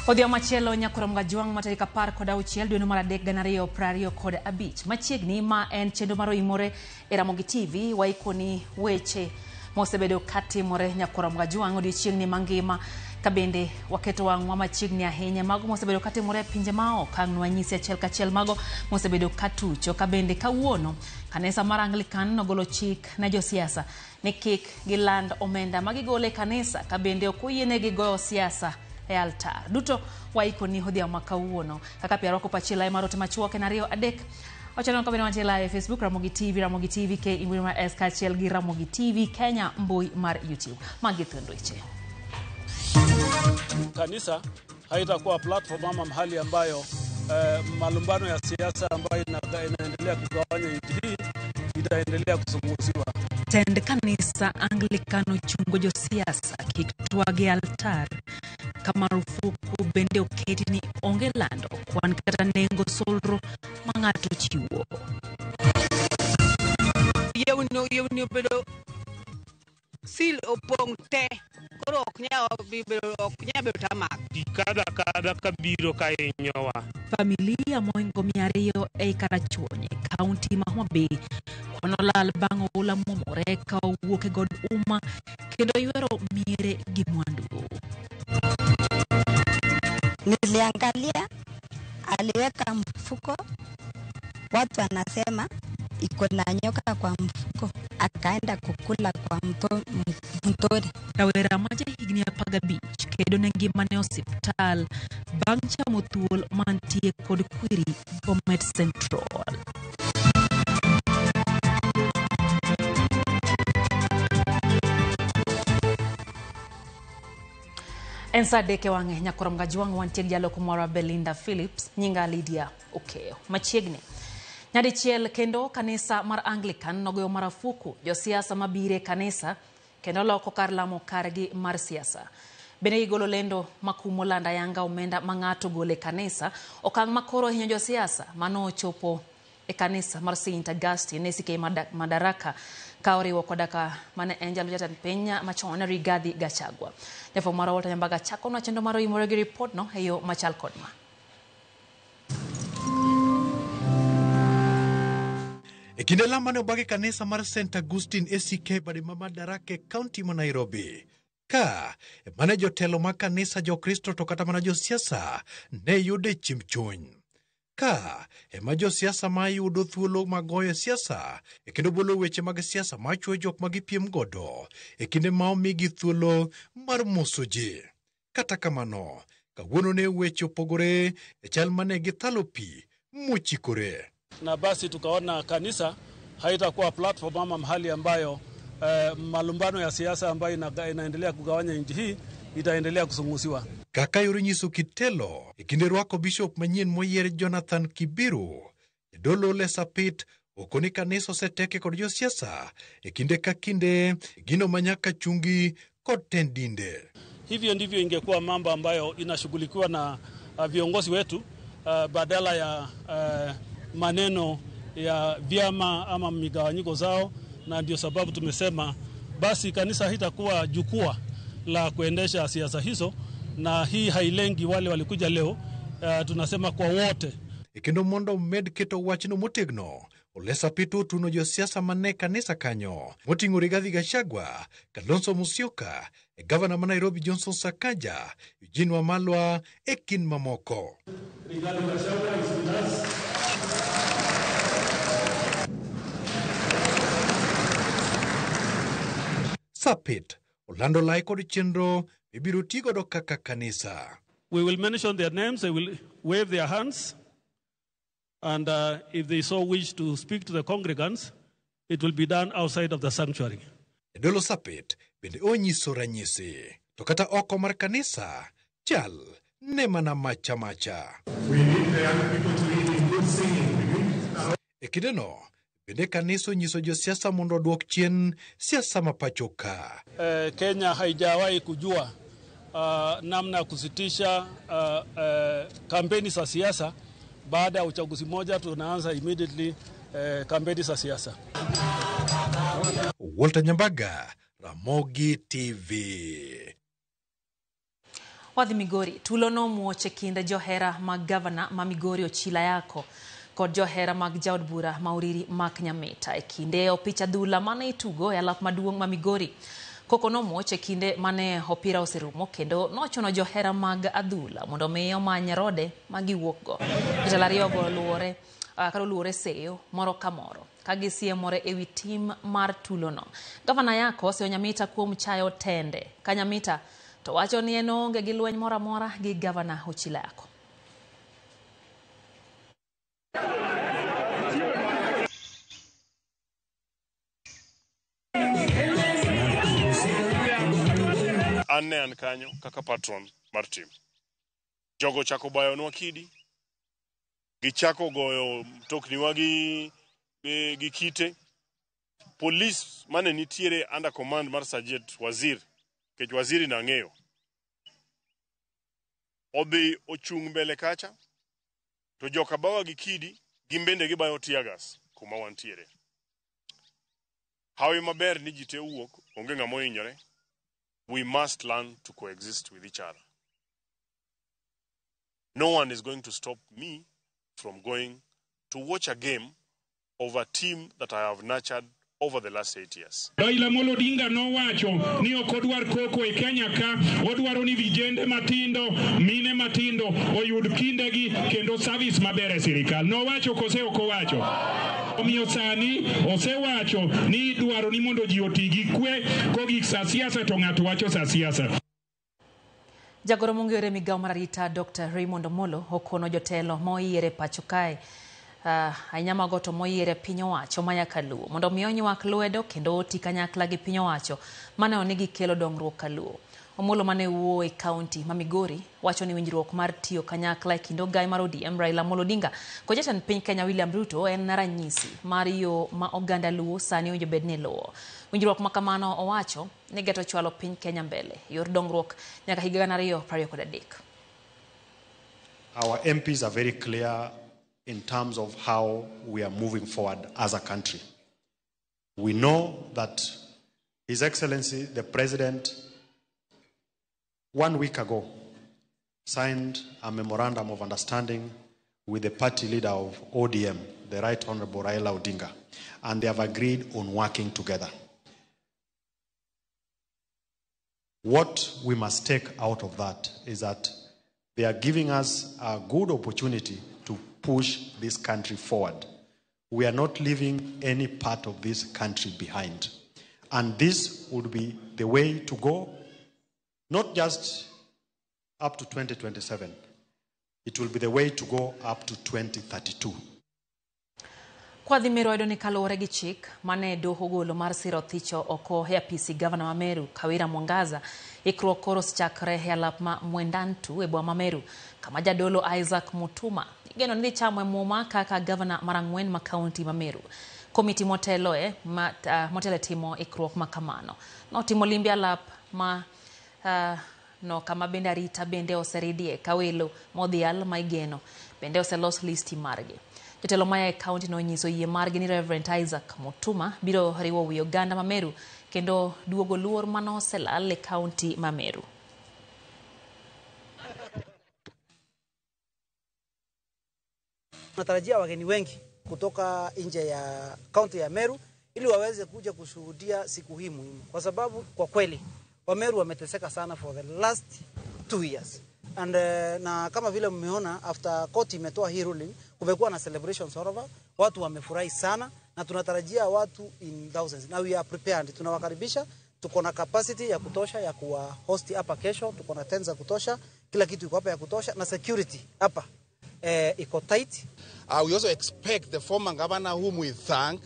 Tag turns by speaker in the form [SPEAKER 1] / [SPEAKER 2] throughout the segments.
[SPEAKER 1] Odhiambo machielo nyakwar Mgajwang' ma tarik 16 dwe mar 3 2025. Machiegni ma en chenro mar Oimore e Ramogi TV, waikoni weche mosebedo katimore nyakwar Mgajwang' odiochieng'ni mangima, ka bende waketo wang'wa machiegni ahinya mago mosebedo katimore e pinje maoko. Ang' nwanyisi achiel kachiel mago mosebedo katucho. Ka bende kawuono kanisa mar Anglican nogolo chik ne josiasa ni kik giland omenda ma gigolo e kanisa, ka bende ok oyienegi goyo siasa e altar. Duto waikoni odhiambo ma kawuono. Kaka pia rwako pachi live mar ote machuok en 2 3 Ochano ka bende wantie live e Facebook Ramogi TV, Ramogi TV K mbui mar S kaachiel gi Ramogi TV Kenya mbui mar YouTube. Magi thuond weche.
[SPEAKER 2] Kanisa haitakuwa platform ama mahali ambayo malumbano ya siasa ambayo inaendelea kugawanya nchi hii itaendelea kuzungumziwa.
[SPEAKER 1] Tend kanisa Anglican ochungo josiasa kik twag e altar ka marufuku bende oketi ni onge lando kwan kata nengo solro ma ng'ato chiwo.
[SPEAKER 3] Yewni obedo sil opong' te, koro ok nyal bedo tamak.
[SPEAKER 4] Ji kadho akadha kabiro ka hinyowa.
[SPEAKER 1] Familia moingo 200 ei Karachuonyo, kaunti ma Homa Bay kwan olal bang' oula muomore ka owuok e god Uma kendo ywero miere gi mwandu.
[SPEAKER 5] Niliangalia, aliweka mfuko, watu wanasema iko na nyoka kwa mfuko, akaenda kukula kwa mtori.
[SPEAKER 1] Rawera ma jahigni 15 kedo ne ngimane osiptal bang' chamo thuol mantie kod kwiri Bomet Central. En saa 3 e wang'e nyakwar Mgajwang' wantie gi jaloko marwa Belinda Phillips, nyinga Lydia Okeyo. Machiegni nyadichiel kendo kanisa mar Anglican nogoyo marufuku josiasa mabiro e kanisa kendo loko kar lamo kargi mar siasa. Bende gigolo lendo makumo lando ayanga omenda ma ng'ato golo e kanisa, okang' makoro hinyo josiasa mano ochopo e kanisa mar St. Augustine ACK Madaraka ka oriwo koda ka mane en jalup jatend piny machon Rigathi Gachagua. Jafwambo marwa Walter Nyambaga chakonwa chenro mar Oimore gi ripodno e yo machal kod ma.
[SPEAKER 6] E kinde lamo mane obag e kanisa mar St. Augustine ACK bade ma Madaraka e kaunti ma Nairobi, ka mane jotelo mag kanisa Jokristo to kata mana josiasa ne yude chiemb chuny. Ka ema josiasa ma yudo thuolo mag goyo siasa e kendo bolo weche mag siasa machuoyo jok ma gipiem godo e kinde ma omigi thuolo mar moso ji. Kata kamano, kawuono ne weche opogore e chal mane githalo pi mochikore.
[SPEAKER 2] Na basi tukaona kanisa haitakuwa platform ama mahali ambayo malumbano ya siasa ambayo inaendelea kugawanya nchi hii itaendelea kuzungumziwa.
[SPEAKER 6] Kaka yore nyiso kitelo e kinde rwako bishop manyien moyier Jonathan Kibiru, jadolo Ole Sapit okoni kanisa oseteke kod josiasa e kinde ka kinde gino manyaka chungi kod tend dinde.
[SPEAKER 2] Hivyo ndivyo ingekuwa mambo ambayo inashughulikiwa na viongozi wetu badala ya maneno ya vyama ama migawanyiko zao, na ndio sababu tumesema basi kanisa hitakuwa jukwaa la kuendesha siasa hizo, na hii hailengi wale walikuja leo. Tunasema kwa wote.
[SPEAKER 6] E kendo mondo med keto wachno motegno, Ole Sapit otuno josiasa mane kanisa kanyo moting'o Rigathi Gachagua, Kalonzo Musyoka, e gavana ma Nairobi Johnson Sakaja, Eugene Wamalwa e kind mamoko.
[SPEAKER 2] Rigathi Gachagua is with us.
[SPEAKER 6] Sapit olando lai kod chenro mibiro tigodo kaka kanisa.
[SPEAKER 2] We will mention their names, they will wave their hands, and if they so wish to speak to the congregants, it will be done outside of the sanctuary.
[SPEAKER 6] Jadolo Sapit bende onyiso ranyisi, to kata oko mar kanisa chal ne mana macha macha.
[SPEAKER 7] We need the young people to lead in good singing.
[SPEAKER 6] E kindeno bende kanisa onyiso josiasa mondo oduok chien siasa ma pacho ka.
[SPEAKER 2] Kenya haijawahi kujua namna ya kusitisha kampeni za siasa. Baada ya uchaguzi moja tunaanza immediately kampeni za siasa.
[SPEAKER 6] Walter Nyambaga, Ramogi TV.
[SPEAKER 1] Wadhi Migori, tulo nomuoch e kind johera mag gavana ma Migori Ochila Yako kod johera mag jaod bura ma Uriri Mark Nyamita e kinde opich adhula mane itugo e alap maduong' ma Migori. Koko nomuoch e kinde mane opira oserumo kendo nochuno johera mag adhula mondo mi omany rode ma giwuokgo. Jotelo ariyogo luwore kata oluwore seyo moro ka moro ka gisiemore ewi tim mar tulono. Gavana Yako oseyo Nyamita kuom chayo tende ka Nyamita to wacho ni en oonge gi lweny moro amora gi gavana Ochila Yako.
[SPEAKER 7] An ne an kanyo kaka patron mar tim. Jogo chako bayonwa kidi, gichako goyo mtokniwa gi kite. Polis mane nitiere under command mar Sergeant Waziri, nikech Waziri nang'eyo, odhi ochung' mbele kacha, to joka bawa gi kidi, gin bende gibayo tear gas kuma wantiere. Hawi maber ni ji te owuok, onge ng'ama ohinyore. We must learn to coexist with each other. No one is going to stop me from going to watch a game of a team that I have nurtured over the last 8 years.
[SPEAKER 8] Raila Amolo Odinga nowacho ni ok odwar koko e Kenya ka, odwaro ni vijende matindo, mine matindo oyud kindegi kendo service maber e sirikal. Nowacho kose ok owacho? Omiyo sani osewacho ni idwaro ni mondo ji oti gi kwe, kogik sa siasa to ng'ato wacho sa siasa.
[SPEAKER 1] Jagoro mong'ere migawo mar arita Dr. Raymond Omolo okono jotelo moyiere pacho kae ahinya mago to moyiere piny owacho maya kaluo mondo mi onywak lwedo kendo oti kanyakla gi piny owacho maneno ni gikelo dongruok kaluo. Omolo mane wuoyo e kaunti ma Migori wacho ni winjruok mar tiyo kanyakla e kind ogai mar ODM Raila Amolo Odinga kod jatend piny Kenya William Ruto en ranyisi mar yo ma oganda luo sani owinjo bed ni luwo. Winjruok ma kamano owacho ni geto chwalo piny Kenya mbele yor dongruok nyaka higa 2023.
[SPEAKER 9] Our MPs are very clear in terms of how we are moving forward as a country. We know that His Excellency the President 1 week ago signed a memorandum of understanding with the party leader of ODM, the Right Honorable Raila Odinga, and they have agreed on working together. What we must take out of that is that they are giving us a good opportunity to push this country forward. We are not leaving any part of this country behind. And this would be the way to go, not just up to 2027. It will be the way to go up to 2032.
[SPEAKER 1] Kwadhi Meru wayudo ni kaluwore gi chik mane doho ogolo mar siro thicho oko e apisi gavana ma Meru Kawira Mwangaza, ikruok koro osechakore e alap ma Mwendantu e boma ma Meru kama jadolo Isaac Mutuma igeno ni dhi chamo e muma kaka gavana mar ang'wen ma kaunti ma Meru. Komiti motelo e timo ikruok ma kamano notimo limbe alap ma no kama bende arita bende oseridie ka welo modhial ma igeno bende oselos listi margi. Jotelo maya e kaunti nonyiso yie margi ni Reverend Isaac Mutuma biro riwo wi oganda ma Meru kendo duogo luor manoselal e kaunti ma Meru.
[SPEAKER 10] Tunatarajia wageni wengi kutoka nje ya kaunti ya Meru ili waweze kuja kushuhudia siku hii muhimu, kwa sababu kwa kweli Wameru wameteseka sana for the last 2 years. And na kama vile mmeona after court imetoa hii ruling, kumekuwa na celebrations all over, watu wamefurahi sana na tunatarajia watu in thousands. Now we are prepared, tunawakaribisha, tuko na capacity ya kutosha ya kuwa host hapa kesho, tuko na tents za kutosha, kila kitu iko hapa ya kutosha na security hapa iko tight.
[SPEAKER 11] We also expect the former governor, whom we thank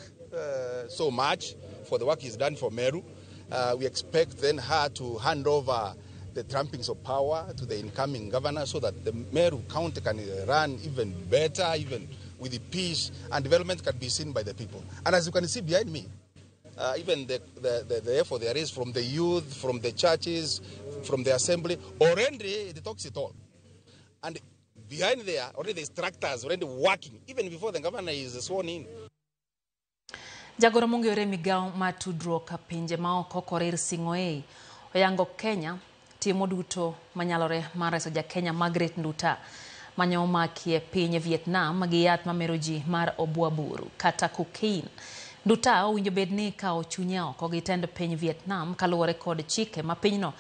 [SPEAKER 11] so much for the work he's done for Meru. We expect then her to hand over the trappings of power to the incoming governor so that the Meru County can run even better, even with the peace and development can be seen by the people. And as you can see behind me, even the effort there is from the youth, from the churches, from the assembly. Already it talks it all. And behind there, already there's tractors already working, even before the governor is sworn in.
[SPEAKER 1] Jagoro mong'ere migawo mar tudruok pinje maoko Korir Sing'oei oyango Kenya timo duto manyalore mar reso ja Kenya Margaret Nduta mane omaki e piny Vietnam gi yath mamero ji mar obuaburu kata cocaine. Nduta owinjo bed ni ikawo chunye oko gi tend piny Vietnam kaluwore kod chike ma pinyno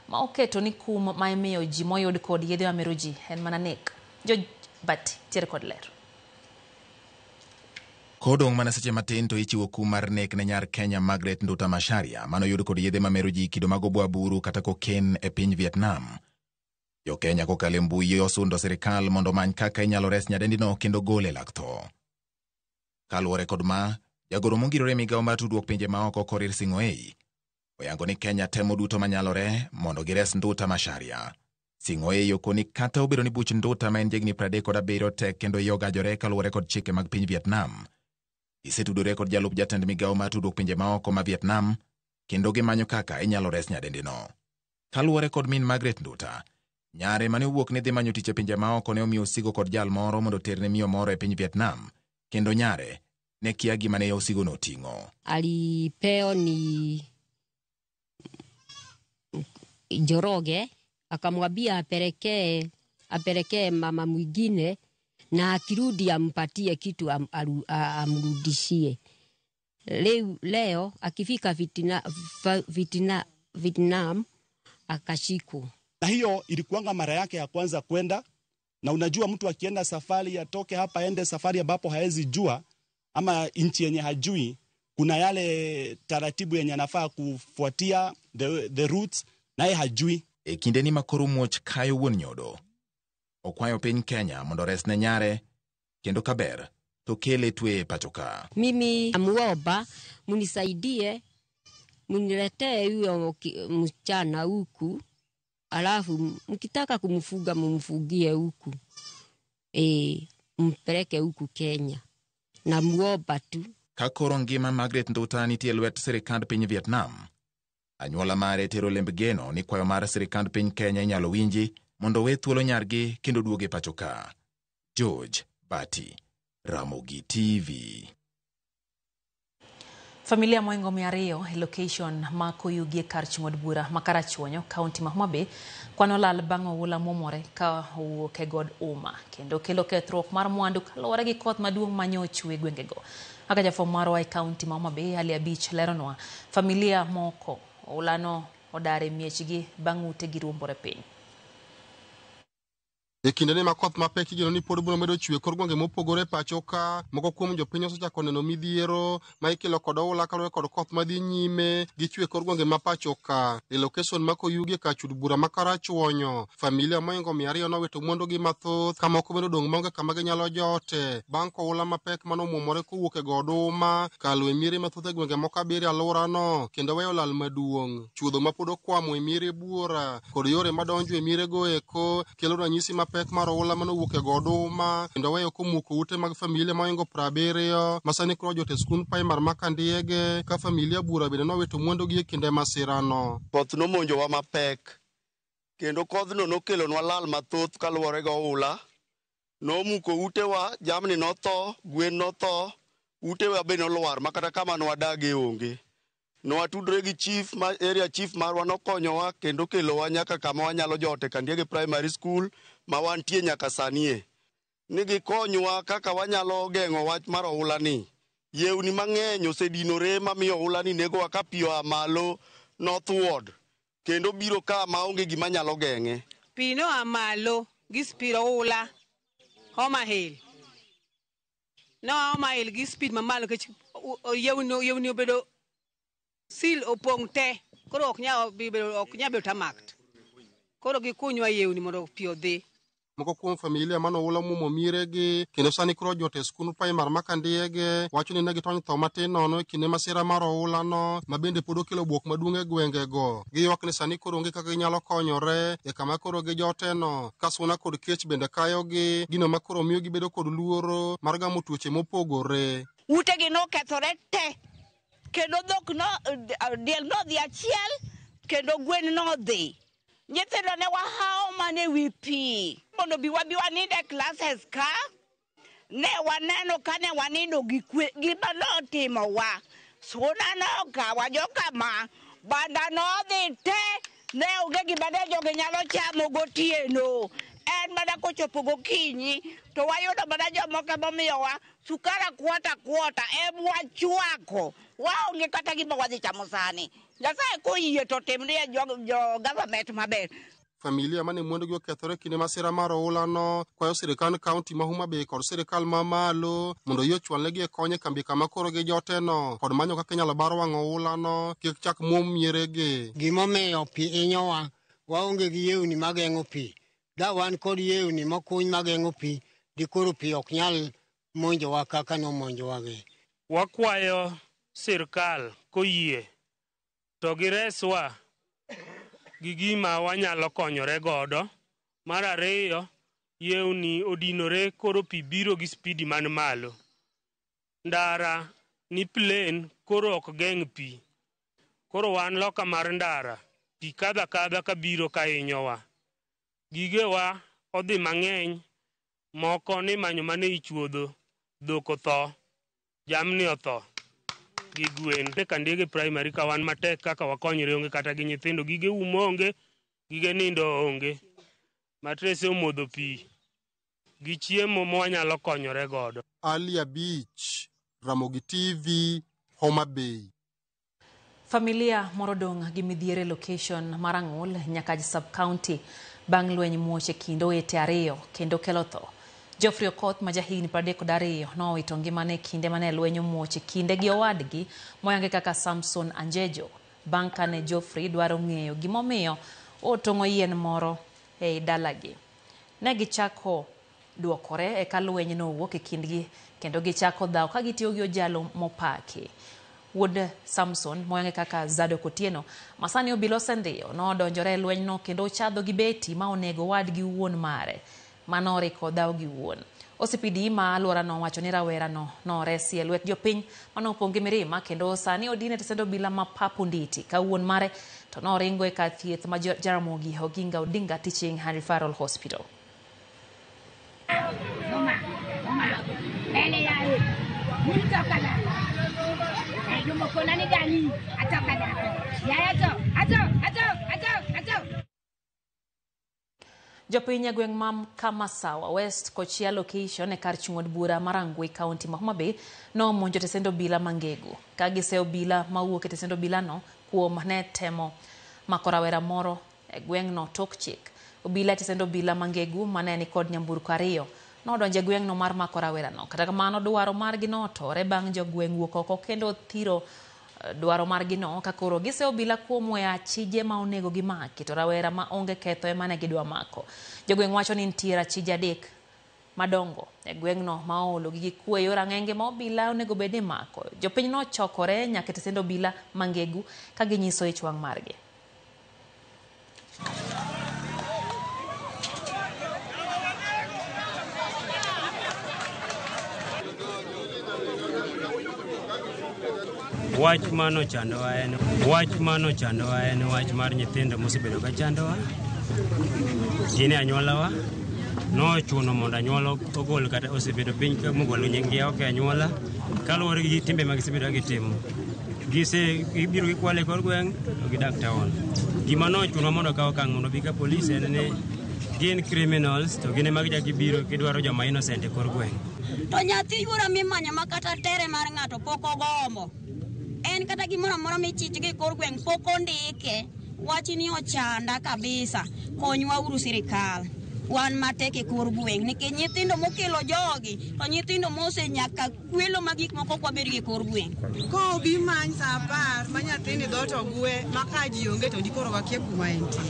[SPEAKER 1] ma oketo ni kum ma imiyo ji moyud kod yedhe mamero ji en mana nek. George Bati tiere kod ler.
[SPEAKER 12] Kodong' mana seche matin to ichiwo kum mar nek ne nyar Kenya Margaret Nduta Macharia manoyud kod yedhe mamero ji kido mag obuaburu kata cocaine e piny Vietnam. Jo Kenya kokalo e mbui osundo sirikal mondo omany kaka inyalo res nyadendino kendo gole e lak tho. Kaluwore kod ma, jagoro mongirore e migawo mar tudruok pinje maoko Korir Sing'oei oyango ni Kenya temo duto manyalore mondo gires Nduta Macharia. Sing'oei okoni kata obedo ni buch Nduta ma en jahigni 37 tek kendo iye ogajore kaluwore kod chike mag piny Vietnam. Gisetudore kod jalup jatend migawo mar tudruok pinje maoko ma Vietnam kendo gimanyo kaka inyalo res nyadendino. Kaluwore kod min Margaret Nduta, nyare mane owuok ni dhi manyo tich e pinje maoko ne omiyo osigo kod jal moro mondo oterne miyo moro e piny Vietnam kendo nyare ne kia gima ne osigono oting'o.
[SPEAKER 13] Alipeo ni Njoroge, akamwambia apelekee mama mwingine na akirudi ampatie kitu amrudishie. Leo akifika Vietnam akashikwa.
[SPEAKER 14] Na hiyo ilikuwanga mara yake ya kwanza kwenda, na unajua mtu akienda safari atoke hapa aende safari ambapo haezi jua ama nchi yenye hajui, kuna yale taratibu yenye anafaa kufuatia the routes, naye hajui.
[SPEAKER 12] E kindeni ma koro muoch kayo wuon nyodo, okwayo piny Kenya mondo ores ne nyare kendo kaber to kele tweye pacho ka.
[SPEAKER 13] Mimi namuomba munisaidie, muniletee huyo msichana huku, alafu mkitaka kumfuga mumfugie huku, mpeleke huku Kenya. Namuomba tu.
[SPEAKER 12] Ka koro ngima Margaret Nduta nitie e lwet sirikand piny Vietnam, anyuola mare tero lemb geno ni kwayo mar sirikand piny Kenya inyalo winji mondo we thuolo nyargi kendo duoge pacho ka. George Bati, Ramogi TV.
[SPEAKER 1] Familia moingo 200 e location ma Koyugi e kar chung' od bura ma Karachuonyo, kaunti ma Homa Bay, kwano lal bang' oula momore ka owuok e god Uma kendo kelo kethruok mar mwandu kaluwore gi koth maduong' manyochwe e gwengego. Kaka jafwambo marwa e kaunti ma Homa Bay, Ali Abich leronwa, familia moko oulano odar e miechgi bang' utegi ruombore piny.
[SPEAKER 15] E kindeni ma koth mapek igeno ni pod biro medo chwe kor gwenge mopogore pacho ka, moko kuom jopiny osechako neno midhiero ma ikelo kod oula kaluwore kod koth madhi nyime gi chwe kor gwenge ma pacho ka. E location ma Koyugi e kar chud bura ma Karachuonyo, familia moingo 200 nowito mwandugi mathoth ka moko bende odong' maonge kama ginyalo jote bang' koula mapek manomuomore kowuok e god Uma kalo e miere mathoth e gwenge moko abiriyo alworano kendo weyo lal maduong'. Chuodho ma pod okwamo e miere buora kod yore madonjo e mierego eko kelo ranyisi mapek mar oula manowuok e god Uma kendo weyo komuko ute mag familia moingo 70 ma sani koro ojot e skund primar ma Kandiege ka familia bura bende nowito mwandugi e kinde masirano.
[SPEAKER 16] Koth nomonjowa mapek kendo kodhno nokelonwa lal mathoth kaluwore gi oula. Nomuko utewa, jamni notho, gwen notho, utewa be nolwar ma kata kama nwadage onge. Nwatudre gi chief ma area chief marwa nokonyowa kendo kelowa nyaka kama wanyalo jote Kandiege Primary School ma wantie nyaka sanie. Ni gikonywa kaka wanyalo geng'o wach mar oula ni. Yewni mang'eny osedinore mamiyo oula ni negowa ka pi oa malo northward kendo biro ka maonge gima nyalo geng'e.
[SPEAKER 3] Pi noa malo gi speed oula Homa Hill. Noa Homa Hill gi speed mamalo nikech yewni obedo sil opong' te, koro ok nyal bedo tarmac. Koro gikunywa yewni mondo pi odhi.
[SPEAKER 15] Moko kuom familia mane oula omuomo mieregi kendo sani koro ojot e skund primar ma Kandiege wacho ni ne gitony tho matin nono e kinde masira mar oulano ma bende pod okelo buok maduong' e gwengego. Giywak ni sani koro onge kaka ginyalo konyore e kama koro gijoteno ka suna kod kech bende kayogi, gino ma koro miyo gibedo kod luoro mar gamo tuoche mopogore.
[SPEAKER 17] Utegi nokethore te kendo dhok no diel nodhi achiel kendo gwen nodhi. Nyithindo ne wahawo mana ewi pi mondo bi wabi wanind e classes ka. Ne waneno ka ne wanindo gi kwe, gima notimowa. Suna nokawa jokama, banda nodhi te, ne onge gima ne jogi nyalo chamo gotieno. En mana kochopo gokinyi, to wayudo mana jomoko emomiyowa sukari kwota kwota, emwachwako. Waonge kata gima wadhi chamo sani. Nyasaye koyie to timnie jo government maber.
[SPEAKER 15] Familia mane mwandugi okethore e kinde masira mar oula kwayo sirikand kaunti ma Homa Bay kod sirikal mamalo mondo oyie ochwalnegi e kony e kambi kama koro gijoteno kod manyo kaka inyalo bar wang' oulano kik chak muom mieregi.
[SPEAKER 18] Gimomiyo pi hinyowa, waonge gi yewni mageng'o pi. Da wan kod yewni mokuny mageng'o pi, dikoro pi ok nyal monjowa kaka nomonjowagi.
[SPEAKER 4] Wakwayo sirkal koyie to gireswa gi gima wanyalo konyore godo. Mar ariyo, yewni odinore koro pi biro gi spidi man malo. Ndara ni plain koro ok geng' pi. Koro wan loka mar ndara, pi kadho akadha kabiro ka hinyowa. Gigewa odhi mang'eny, moko ni manyo mana ei chuodho, dhok otho, jamni otho gi gwen. E Kandege Primary ka wan matek kaka wakonyre onge kata gi nyithindo, gige umo onge, gige nindo onge. Matrese omodho pi gi chiemo mwanyalo konyore godo.
[SPEAKER 15] Ali Abich, Ramogi TV, Homa Bay.
[SPEAKER 1] Familia moro dong' gi midhiero e location mar Ang'ul Nyakach sub-county bang' lweny muoch e kind owete ariyo kendo kelo tho. Geoffrey Okoth ma jahigni 32 nowito ngimane e kinde mane lweny omuoch e kinde gi owadgi moyange kaka Samson Anjejo bang' kane Geoffrey dwaro ng'eyo gimomiyo otong'o yien moro ei dalagi. Ne gichako duokore eka lweny nowuok e kindgi kendo gichako dhaw ka gitiyo gi ojalo mopaki. Wuod Samson moyange kaka Zadok Otieno masani obila osendhiyo nodonjore e lwenyno kendo ochadho gi beti ma onego owadgi wuon mare manoriko dhaw gi wuon. OCPD ma alworano wacho ni rawerano noresi e lwet jopiny manopong' gi mirima kendo sani odine e tesend obila ma Papu Nditi ka wuon mare to noringo e kar thieth ma Jaramogi Oginga Odinga Teaching and Referral Hospital. Jopiny e gweng' ma Kamasawa West Kochia location e kar chung' od bura mar Rangwe kaunti ma Homa Bay nomonjo tesend obila ma Ngegu ka giseyo obila mawuok e tesend obilano kuom ne temo mako rawera moro e gweng'no tok chik. Obila e tesend obila ma Ngegu mane nikod nyamburko ariyo nodonjo e gweng'no mar mako rawerano. Kata kamano dwaro margi notore bang' jogweng' wuok oko kendo thiro dwaro margi no ka koro giseyo obila kuom weyo achije ma onego gimaki to rawera ma onge ketho ema ne gidwa mako. Jogweng' wacho ni nitie achije adek madongo e gweng'no ma oolo gi gikwe yor ang'enge ma obila onego bed ni mako. Jopiny nochokore nyaka e tesend obila ma Ngegu ka ginyiso ich wang' margi.
[SPEAKER 19] Wach mano chandowa en wach mano chandowa en wach mar nyithindo mosebedo ka chandowa. Gin e anyuolawa. Nochuno mondo anyuola ogol kata osebedo piny ka mogolo nyinggi oko e anyuola kaluwore gi timbe ma gisebedo ka gitimo. Gise gibiro gikwalo e kor gweng' to gidak town. Gima nochuno mondo okaw okang' mondo obi ka polis en ni gin criminals to gin ema gichako gibiro gidwaro joma innocent e kor gweng'.
[SPEAKER 20] To nyathi yuora mimanyo ma kata tere mar ng'ato pok ogombo. En kata gimoro amora michich gi kor gweng' pok ondike. Wach ni ochanda kabisa. Konywa uru sirikal. Wan matek e kor gweng' nikech nyithindo mokelo jogi to nyithindo mosenyaka kwelo ma gik moko ok wabed gi e kor gweng'.
[SPEAKER 3] Kobi many sa 10 ma nyathini dhoot ogwe ma ka ji onge to dikoro wakia kuma entie.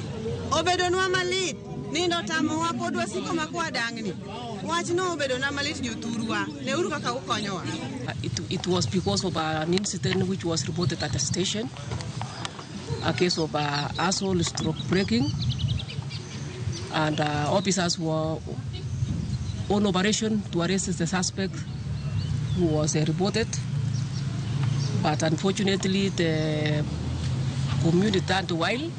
[SPEAKER 3] Obedonwa malit, nindo otamowa pod wasiko ma kwadang'ni. Wachno obedona malit jothurwa, neuru kaka ukonyowa.
[SPEAKER 21] It was because of an incident which was reported at the station, a case of assault stroke breaking, and officers were on operation to arrest the suspect who was reported. But unfortunately, the community turned wild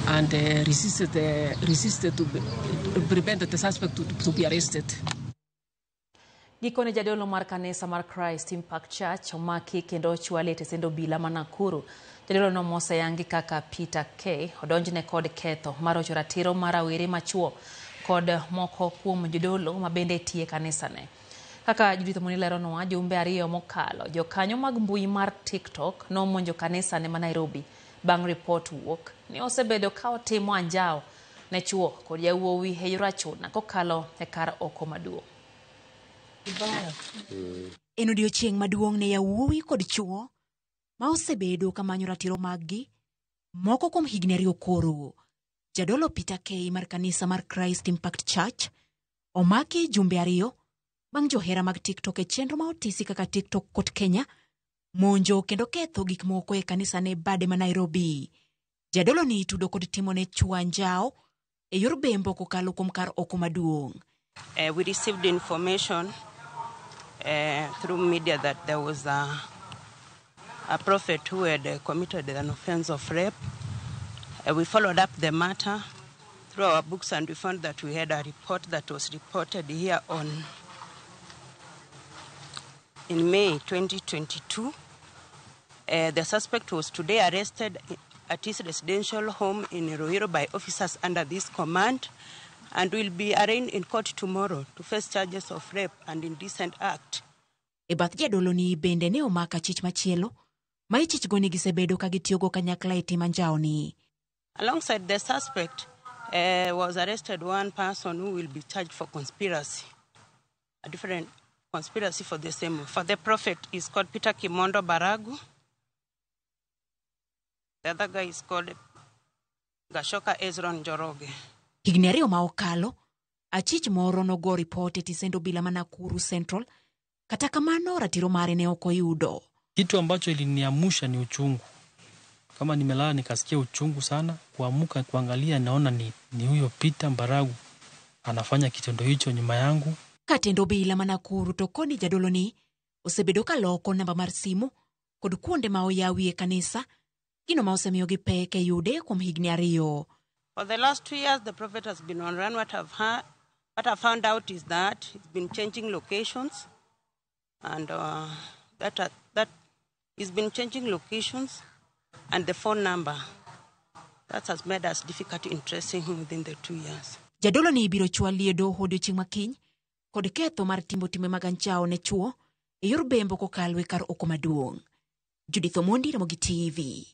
[SPEAKER 21] and resisted to prevent the suspect to be arrested.
[SPEAKER 1] Gikone jadolo mar kanisa mar Christ Impact Church omaki kendo ochwale e tesend obila ma Nakuru. Jadolo no moseyangi kaka Peter K odonjne kod ketho mar rocho ratiro mar rawere machuo kod moko kuom jodolo ma bende tiye kanisane. Kaka Judith Omoni leronwa, jumbe 2 mokalo, jokanyo mag mbui mar TikTok nomonjo kanisane ma Nairobi bang' ripot wuok ni osebedo ka otimo anjawo ne chuo kod yawuowi e yor achuna kokalo e kar oko maduong'.
[SPEAKER 5] En odiochieng' maduong' ne yawuowi kod chuo ma osebedo ka manyo ratiro maggi moko kuom higni 2 koro. Jadolo Peter K mar kanisa mar Christ Impact Church omaki jumbe 2 bang' johera mag TikTok e chenro ma otisi kaka TikTok kot Kenya monjo kendo ketho gik moko e kanisa ne bade ma Nairobi. Jadolo ni itudo kod timo ne chuo anjawo e yor bembo kokalo kuom kar oko maduong'.
[SPEAKER 22] We received information through media that there was a prophet who had committed an offense of rape. We followed up the matter through our books and we found that we had a report that was reported here in May 2022. The suspect was today arrested at his residential home in Ruiru by officers under this command and will be arraigned in court tomorrow to face charges of rape and indecent act.
[SPEAKER 5] E bath jadolo ni bende ne omak achich machielo ma ichichgo ni gisebedo ka gitiyogo kanyakla e timo anjawoni.
[SPEAKER 22] Alongside the suspect was arrested one person who will be charged for conspiracy, a different conspiracy for the same. For the prophet is called Peter Kimondo Baragu. The other guy is called Gashoka Ezron Njoroge.
[SPEAKER 5] Higni 2 ma okalo, achich moro nogo ripot e tisend obila ma Nakuru Central. Kata kamano ratiro mare ne ok oyudo.
[SPEAKER 23] Kitu ambacho iliniamusha ni uchungu. Kama nimelala nikasikia uchungu sana, kuamuka kuangalia naona ni huyo Peter Mbaragu anafanya kitendo hicho nyuma yangu.
[SPEAKER 5] Katendo obila ma Nakuru to koni jadolo ni osebedo ka loko namba mar simu kod kuonde ma oyawi e kanisa, gino ma osemiyogi pek e yude kuom higni 2.
[SPEAKER 22] For the last 2 years, the prophet has been on run. What I've found out is that he's been changing locations, and that he's been changing locations and the phone number. That has made us difficult in tracing him within the 2 years.
[SPEAKER 5] Jadolo ni ibiro chwali e doho odiochieng' ma kiny kod ketho mar timo timbe mag anjawo ne chuo e yor bembo kokalo e kar oko maduong'. Judith Omondi, Ramogi TV.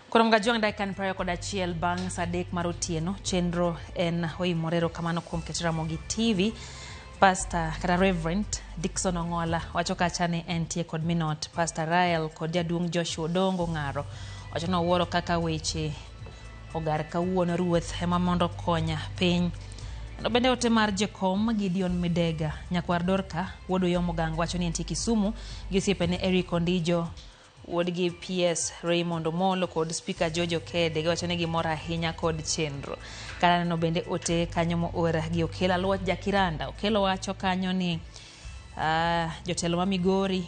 [SPEAKER 1] Koro mga dakika 21 bang' saa 3 mar otieno, chenro en oimore. Erokamano kuom keto Ramogi TV. Pastor kata Reverend Dickson Ong'ola wacho kacha ni entie kod minot Pastor Rael kod jaduong' Joshua Odongo Ng'aro wacho ni owuoro kaka weche ogar kawuono, ruoth ema mondo konya piny. Kendo bende ote mar Jakom Gideon Midega nyakwar Dorka wuod Oyomo Gango wacho ni entie Kisumu gi osiepene Eric Ondijo wuodgi PS Raymond Omolo kod Speaker George Okede. Giwacho ni gimor ahinya kod chenro. Kata neno bende ote kanyo moor gi Okelo Aluoch Jakiranda. Okelo wacho kanyo ni jotelo ma Migori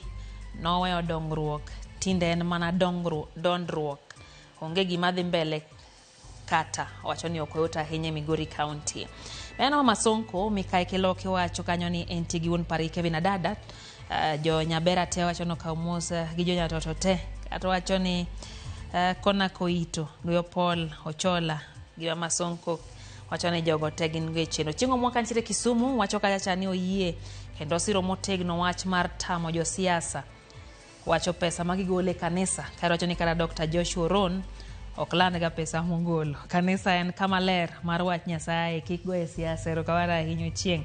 [SPEAKER 1] noweyo dongruok, tinde en mana dondruok, onge gima dhi mbele kata. Owacho ni ok oyot ahinya e Migori County. Neno Mama Sonko Mikae Keloke wacho kanyo ni entie gi wuon pari Kevin Adada. Jo Nyabera te wacho ni okaw mos gi jo Nyatoto te. Kata wacho ni kona koito Goyo Paul Ochola gi Mama Sonko wacho ni jogo te gin go e chenro. Chieng' omwaka nitiere Kisumu wacho kacha cha ni oyie kendo osiro motegno wach mar tamo josiasa wacho pesa ma gigolo e kanisa. Kae wacho ni kata Dr. Joshua Ron ok land ga pesa mogolo. Kanisa en kama ler mar wach Nyasaye, kik goye siasa. Erokamano ahinya Ochieng'.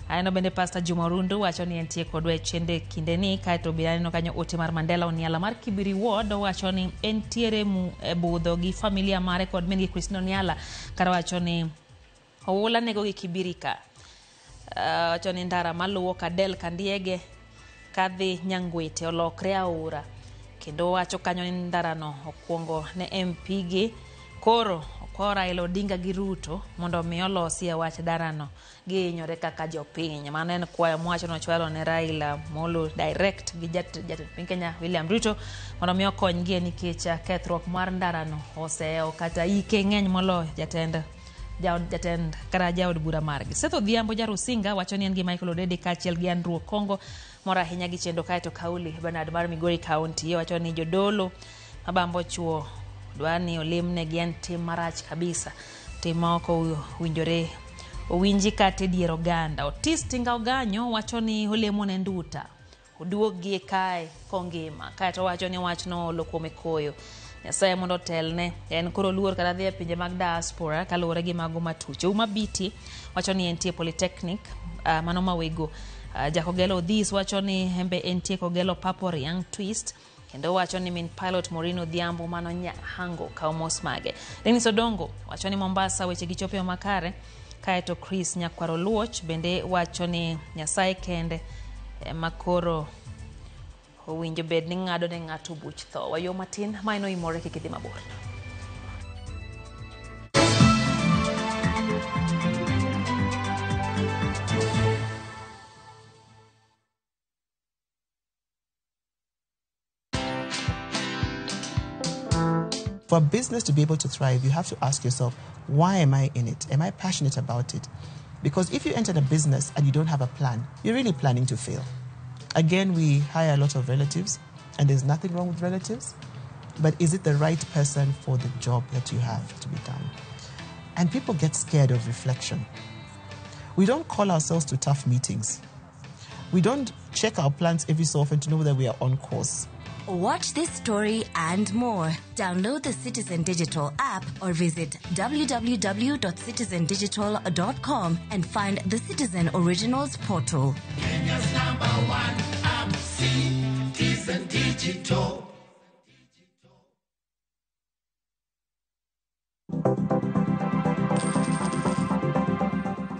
[SPEAKER 1] Aneno bende Pastor Juma Rundu wacho ni entie kodwa e chenro kindeni. Kaeto be aneno kanyo ote mar Mandela Oniala mar Kibiri Ward wacho ni entiere e budho gi familia mare kod min gi Christine Oniala. Kar wacho ni oula nego gi Kibiri ka. Wacho ni ndara maluwo Kadel Kandiege kadhi Nyangwete olokre aora. Kendo wacho kanyo ni ndarano okwongo ne MP gi koro Kwa Raila Odinga gi Ruto mondo mi olosi e wach darano gihinyore kaka jopiny. Mano en kwayo mwacho nochwalo ne Raila Molo direct gi jatend piny Kenya William Ruto mondo mi okonygi nikech kethruok mar ndarano oseyo kata ike ng'eny moloyo jatend kata jaod bura margi. Seth Odhiambo Jarusinga wacho ni en gi Michael Odede kaachiel gi Andrew Okongo mor ahinya gi chenro kaeto Kauli Bernard mar Migori County wacho ni jodolo mabambo chuo dwani olimnegi en tim marach kabisa, tim ma ok owinjore owinji kata e dier oganda. Otis Tinga Oganyo wacho ni olemo ne Nduta oduog kae kongima, kaeto wacho ni wachno olo kuome koyo. Nyasaye mondo otelne, en koro luor kata dhi e pinje mag diaspora kaluwore gi mago matuch. Uma Biti wacho ni entie Polytechnic mano mawego. Jakogelo Odhis wacho ni embe entie Kogelo Papo Riang Twist, kendo wacho ni min pilot Maureen Odhiambo mano Nyahango kawo mos mage. Dennis Odongo wacho ni Mombasa weche gichopo makare, kaeto Chris Nyakwaro Luoch bende wacho ni Nyasaye kende ema koro owinjo bed ni ng'ado ne ng'ato buch tho. Wayo matin ma en oimore kik idhi mabor.
[SPEAKER 2] For a business to be able to thrive, you have to ask yourself, why am I in it? Am I passionate about it? Because if you enter a business and you don't have a plan, you're really planning to fail. Again, we hire a lot of relatives, and there's nothing wrong with relatives, but is it the right person for the job that you have to be done? And people get scared of reflection. We don't call ourselves to tough meetings. We don't check our plans every so often to know whether we are on course.
[SPEAKER 6] Watch this story and more. Download the Citizen Digital app or visit www.citizendigital.com and find the Citizen Originals portal.
[SPEAKER 7] Kenya's number one app, Citizen Digital.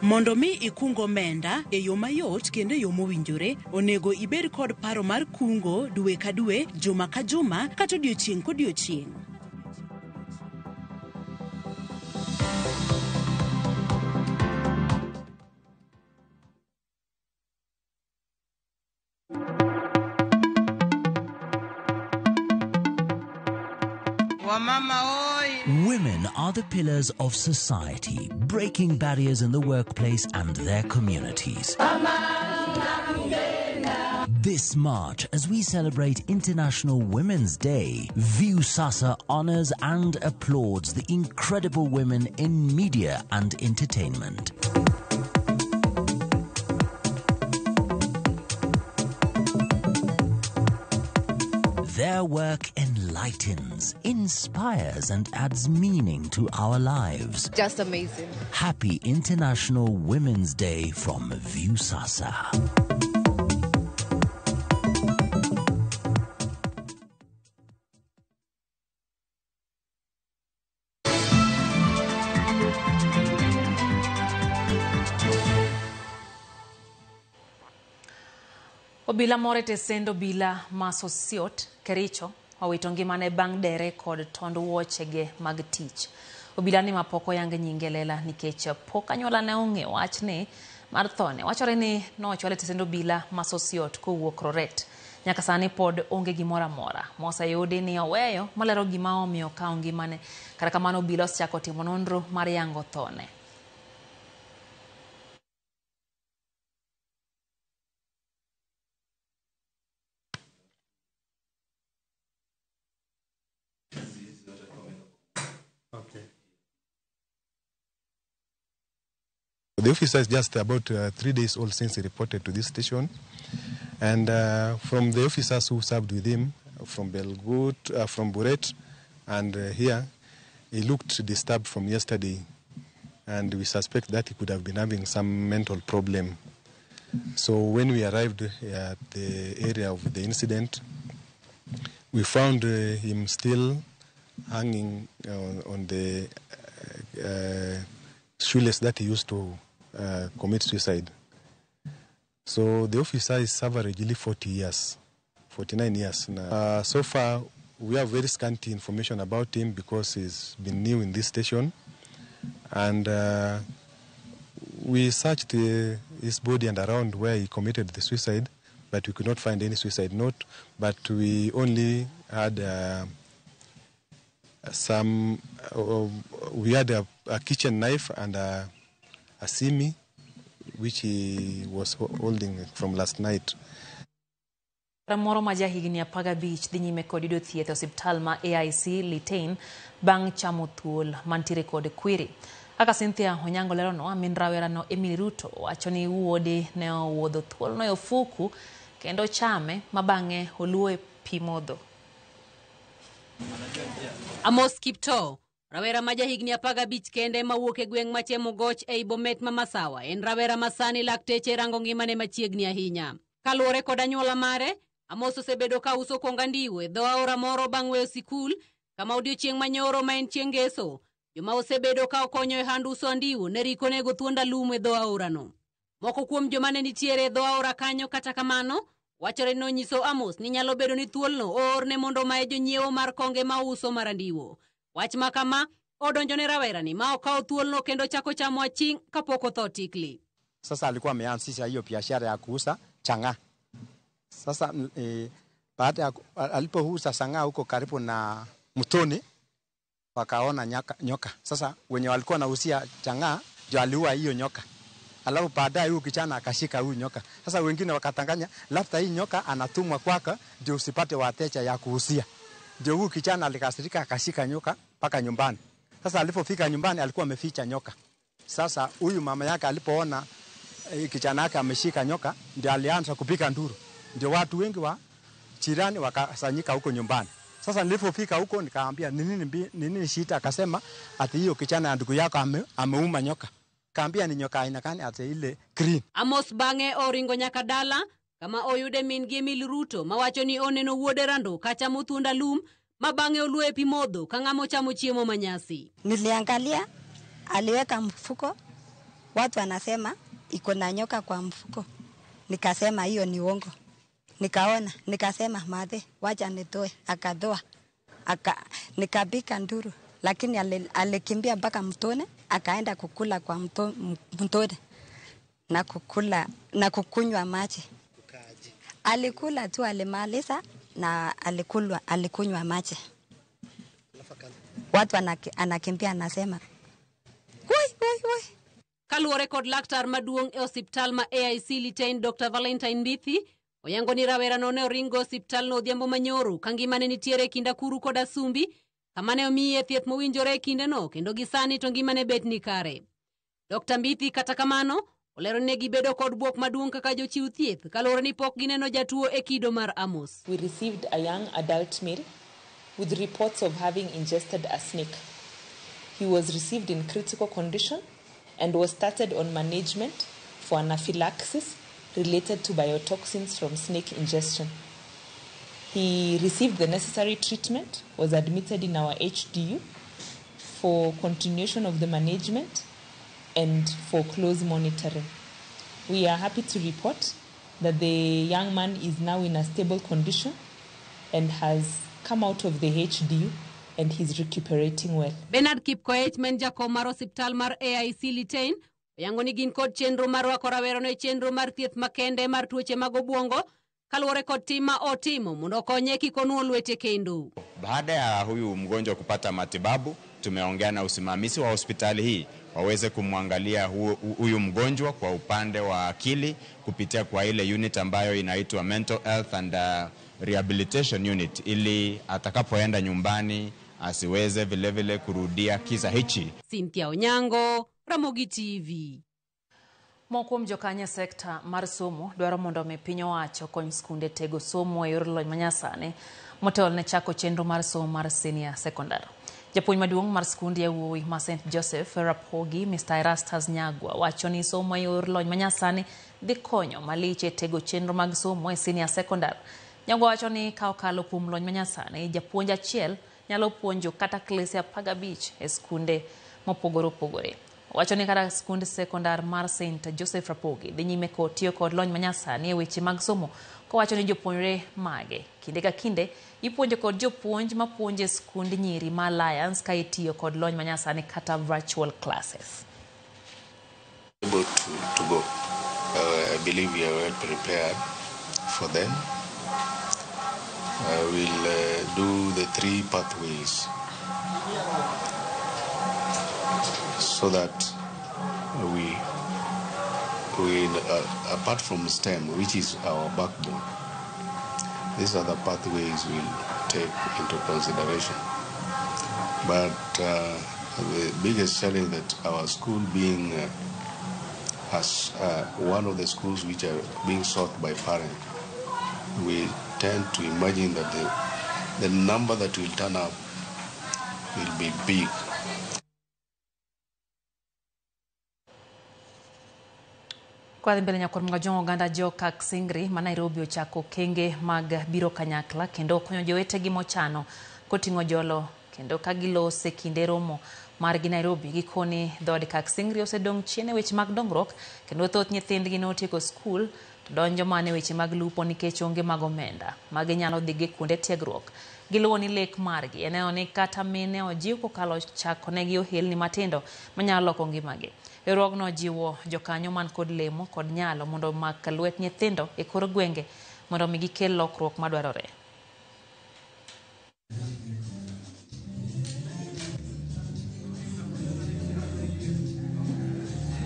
[SPEAKER 24] Mondo mi ikung omenda e yo mayot kendo e yo mowinjore, onego ibed kod paro mar kungo dwe ka dwe, juma ka juma, kata odiochieng' kodiochieng'.
[SPEAKER 25] Women are the pillars of society, breaking barriers in the workplace and their communities. This March, as we celebrate International Women's Day, Viusasa honors and applauds the incredible women in media and entertainment. Their work enlightens, inspires, and adds meaning to our lives.
[SPEAKER 26] Just amazing.
[SPEAKER 25] Happy International Women's Day from Viusasa.
[SPEAKER 1] Obila moro e tesend obila ma Sosiot, Kericho, owito ngimane bang' dere kod tond wuochege mag tich. Obila ni mapok oyang nyinge lela nikech pok anyuola ne ong'eyo wachni mar thone. Wachore ni nochwale e tesend obila ma Sosiot kowuok Roret. Nyaka sani pod onge gimoro amora moseyudi ni oweyo malero gima omiyo okawo ngimane. Kata kamano obila osechako timo nonro mar yango thone.
[SPEAKER 27] The officer is just about 3 days old since he reported to this station. And from the officers who served with him, from Belgut, from Buret, and here, he looked disturbed from yesterday. And we suspect that he could have been having some mental problem. So when we arrived at the area of the incident, we found him still hanging on the shoelace that he used to commit suicide. So the officer is averagely 40 years, 49 years now. So far, we have very scanty information about him because he's been new in this station. And we searched his body and around where he committed the suicide, but we could not find any suicide note. But we only had we had a kitchen knife and a simi, which he was holding from last night.
[SPEAKER 1] Moro ma jahigni 15 dhi nyime kod yudo thieth e osiptal ma AIC Litein bang' chamo thuol mantiere kod kwiri. Kaka Cynthia Onyango leronwa, min rawerano Emily Ruto wacho ni wuode ne owuodho thuolno e ofuku kendo chame ma bang'e oluo e pi modho.
[SPEAKER 8] Amos Kiptoo, rawera ma jahigni 15 kende mawuok e gweng' ma Chemogoch ei Bomet ma Masawa, en rawera ma sani lakteche rango ngimane machiegni ahinya. Kaluwore kod anyuola mare, Amos osebedo ka uso konga ndiwo e dho aora moro bang' weyo sikul, kama odiochieng' manyoro ma en chieng' ngeso, joma osebedo ka okonyo e hand uso andiwo ne riko nego thuond alum e dho aorano. Moko kuom joma ne nitiere e dho aora kanyo kata kamano, wachore ni nonyiso Amos ni nyalo bedo ni thuolno oorne mondo omaye jonyiewo mar konge ma uso mar andiwo. Wach ma kama odonjone rawerani ma okawo thuolno kendo chako chamo aching' kapok otho tikli.
[SPEAKER 9] Sasa alikuwa ameanzisha hiyo biashara ya kuuza chang'aa. Sasa baada ya alipouza chang'aa huko karibu na mtoni, wakaona nyoka. Sasa wenye walikuwa nausia chang'aa ndio aliua hiyo nyoka. Alafu baadaye huyu kijana akashika huyu nyoka. Sasa wengine wakatanganya, labda hii nyoka anatumwa kwako ndio usipate wateja ya kuusia. Ndio huyu kijana alikasirika akashika nyoka mpaka nyumbani. Sasa alipofika nyumbani alikuwa ameficha nyoka. Sasa huyu mama yake alipoona kijana yake ameshika nyoka, ndio alianza kupiga nduru. Ndio watu wengi wa jirani wakasanyika huko nyumbani. Sasa nilipofika huko nikaambia ni nini shida, akasema ati hiyo kijana ndugu yako ameuma nyoka. Kaambia ni nyoka aina gani, ati ile green.
[SPEAKER 8] Amos bang'e oringo nyaka dala kama oyude min gi Emily Ruto mawacho ni oneno wuode Rando kachamo thuond alum ma bang'e oluo e pi modho ka ng'ama ochamo chiemo manyasi.
[SPEAKER 10] Niliangalia aliweka mfuko, watu wanasema iko na nyoka kwa mfuko. Nikasema hiyo ni uongo. Nikaona, nikasema madhe, wacha nitoe, akadoa. Nikapika nduru, lakini alikimbia mpaka mtoni, akaenda kukula kwa mtoni na kukula na kukunywa maji. Alikula tu, alimaliza na alikunywa maji. Watu anakimbia anasema, "Woi, woi, woi."
[SPEAKER 8] Kaluwore kod laktar maduong' e osiptal ma AIC Litein Dr. Valentine Mbithi, oyango ni rawerano ne oringo osiptalno odhiambo manyoro ka ngimane nitiere e kind akuru kod asumbi, kama ne omiye thieth mowinjore e kindeno kendo gi sani to ngimane bet ni kare. Dr. Mbithi kata kamano olero ni ne gibedo kod bwok maduong' kaka jochiw thieth kaluwore ni pok gineno jatuo e kido mar Amos.
[SPEAKER 11] We received a young adult male with reports of having ingested a snake. He was received in critical condition and was started on management for anaphylaxis related to biotoxins from snake ingestion. He received the necessary treatment, was admitted in our HDU for continuation of the management and for close monitoring. We are happy to report that the young man is now in a stable condition and has come out of the HDU and he's recuperating well.
[SPEAKER 8] Bernard Kipkoech ma en jakom mar osiptal mar AIC Litein oyango ni gin kod chenro mar rwako rawerano e chenro mar thieth makende mar tuoche mag obwongo kaluwore kod tim ma otimo mondo okonye kik onuo lwete kendo.
[SPEAKER 13] Baada ya huyu mgonjwa kupata matibabu, tumeongea na usimamizi wa hospitali hii waweze kumwangalia huyu mgonjwa kwa upande wa akili kupitia kwa ile unit ambayo inaitwa Mental Health and Rehabilitation Unit, ili atakapoenda nyumbani asiweze vile vile kurudia kisa hichi.
[SPEAKER 8] Cynthia Onyango, Ramogi TV.
[SPEAKER 1] Moko kuom jokanyo sekta mar somo dwaro mondo omi piny owacho okony skunde tego somo e yor lony manyasani motelo ne chako chenro mar somo mar senior secondary. Japuonj maduong' mar skund yawuowi ma St. Joseph Rapogi, Mr. Erastus Nyagwa, wacho ni somo e yor lony manyasani dhi konyo malich e tego chenro mag somo e senior secondary. Nyagwa wacho ni ka okalo kuom lony manyasani, japuonj achiel nyalo puonjo kata klese 15 e skunde mopogore opogore. Wacho ni kata skund sekondar mar St. Joseph Rapogi dhi nyime kod tiyo kod lony manyasani e weche mag somo, kowacho ni jopuonjre mage kinde ka kinde ipuonjo kod jopuonj mapuonjo e skund nyiri ma Alliance ka itiyo kod lony manyasani kata virtual classes.
[SPEAKER 4] Able to go. I believe we are well prepared for them. We'll do the 3 pathways so that we apart from STEM, which is our backbone, these other pathways we'll take into consideration. But the biggest challenge that our school being as one of the schools which are being sought by parents, we tend to imagine that the number that will turn up will be big.
[SPEAKER 1] Kwa mbele nyakwar Mgajong oganda jo Kaksingri ma Nairobi ochako kenge mag biro kanyakla kendo konyo jowetegi mochano koting'o jolo kendo ka gilose kinde romo margi Nairobi. Gikoni dhood Kaksingri osedong' chien e weche mag dongruok kendo thoth nyithindgi notieko skul to donjo mana e weche mag lupo nikech onge mag omenda maginyalo dhi kuonde tiegruok. Giluwo ni lek margi en neno ni kata mine ojiw kokalo chako negi ohelni matindo manyalo loko ngimagi. Riwruogno jiwo jokanyo man kod lemo kod nyalo mondo omak lwet nyithindo e kor gwenge mondo mi gikel lokruok madwarore.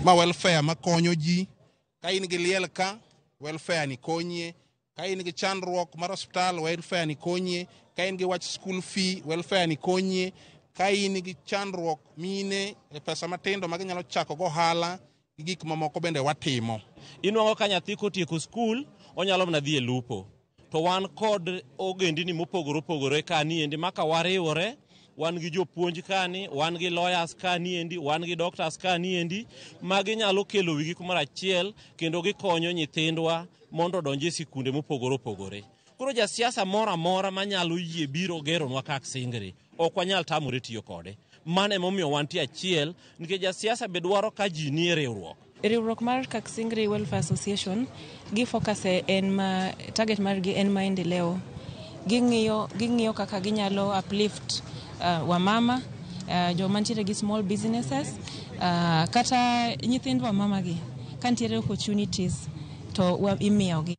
[SPEAKER 12] Ma welfare makonyo ji ka in gi liel ka welfare ni konyie, ka in gi chandruok mar osiptal welfare ni konyie, ka in gi wach school fee welfare ni konyie, ka in gi chandruok mine e pesa matindo ma ginyalo chako go ohala gi gik mamoko bende watimo.
[SPEAKER 14] Inwang'o ka nyathi kotieko skul onyalo mana dhi e lupo, to wan kod ogendini mopogore opogore kani endi maka wariwore. Wan gi jopuonj kani, wan gi lawyers kani endi, wan gi doctors kani endi, magi nyalo kelo wigi kumoro achiel kendo gikonyo nyithindwa mondo odonj e sikunde mopogore opogore. Koro jasiasa moro amora manyalo yie biro geronwa Kaksingri, ok wanyal tamore tiyo kode. Mano emomiyo wantie achiel, nikech jasiasa be dwaro ka ji nie riwruok.
[SPEAKER 16] Riwruok mar Kaksingri Welfare Association gi focus en ma target margi en maendeleo. Ging'iyo kaka ginyalo uplift wamama, joma nitiere gi small businesses, kata nyithind wamama gi ka nitiere opportunities to imiyogi.